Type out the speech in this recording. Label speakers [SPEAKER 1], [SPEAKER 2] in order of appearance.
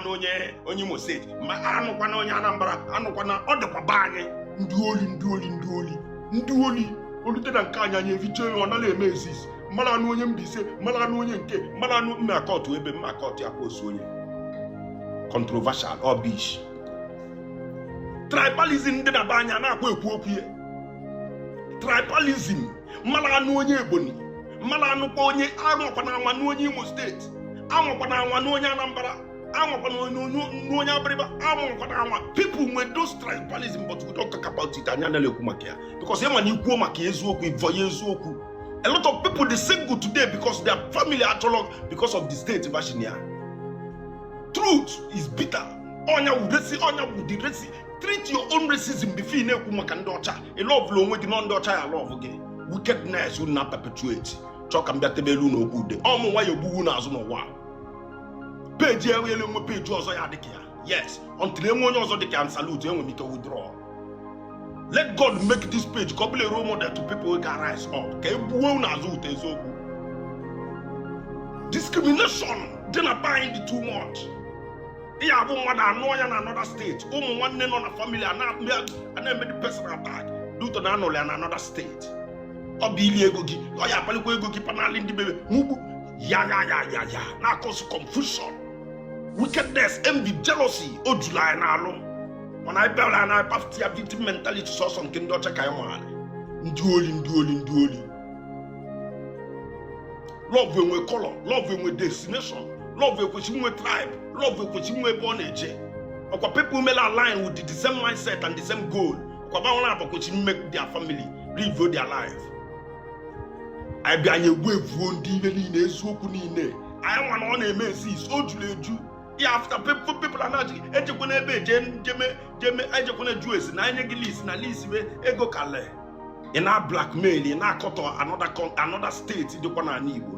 [SPEAKER 1] anụ onye Imo State, ma anụkwana onye Anambra, anụkwana. Ọ dịkwa be anyị, ndị oli, ndị oli, ndị oli, ndị oli olute na nke anyị. Anyị efiche ya, ọ naghị eme exist. Mmadụ anụ onye Mbaise, mmadụ anụ onye nke mmadụ anụ mma akọtụ ebe mma akọtụ ya post onye controversial rubbish. Tribalism ndị na be anyị a na-akwa ekwu okwu ya. Tribalism, mmadụ anụ onye Ebonyi, mmadụ anụkwa onye, anwakwana anwa nụ onye Imo State, anwakwana anwa nụ onye Anambra, anwakwana onye Abịrịba, anwakwana anwa. People nwere those tribalism, but we don't talk about it. Anyị anaghị ekwu maka ya because ịma na ikwuo maka eziokwu, ịvọ ya eziokwu. A lot of people dey single today because their family achọrọ, because of the state version ya. Truth is bitter. Ọnya wuresi, ọnya wudi resi. Treat your own racism before ị na-ekwu maka ndị ọcha. Ị loveụrụ onwe gị nọ, ndị ọcha ya love gị. Wickedness unu na perpetuate. Chọọ ka m bịa tebe elu n'okwu ude ọmụ nwa ya egbuwu n'azụ n'ụwa. Peji enweela enwe peji ọzọ ya dịka ya. Yes, until enwe onye ọzọ dịka ya, salute, enwere m ike withdraw. Let God make this page ka ọ bụla a role model to people wey can rise up ka egbuo unu azụ ute eziokwu. Discrimination dị na be anyị dị too much. Ihe abụ mmadụ anụ ya na another state, ụmụ nwanne nọ na family a na-eme the person attack due to na anụrụ ya na another state. Ọ bụ ili ego gị, ọ ya akpalikwa ego gị panali ndị bebe mugbu ya ya ya ya ya na-acause confusion, wickedness, envy, jealousy. O juru anyị n'alụ, mana anyị bịara na akpafụta ya victim mentality, sọsọ nke ndị ọcha ka anyị maara. Ndị oli, ndị oli, ndị oli. Love enwe color, love enwe destination, love ekwesị nwe tribe, love ekwesị nwe ebe ọ na-eje. Ọkwa people mele align with the same mindset and the same goal, ọkwa banwere abụ kwesị make their family live their life. Anyị bịa, anyị egwu evuo ndị ibe niile, eziokwu niile anyị nwa na ọ na-eme exist. O juru eju ya. After people are na ejekwana ebe eje jeme jeme, ejekwana eju esi na anyị gị list na list be ego kale. Ị na blackmail, ị na-akọtọ another state dịkwa n'ala Igbo.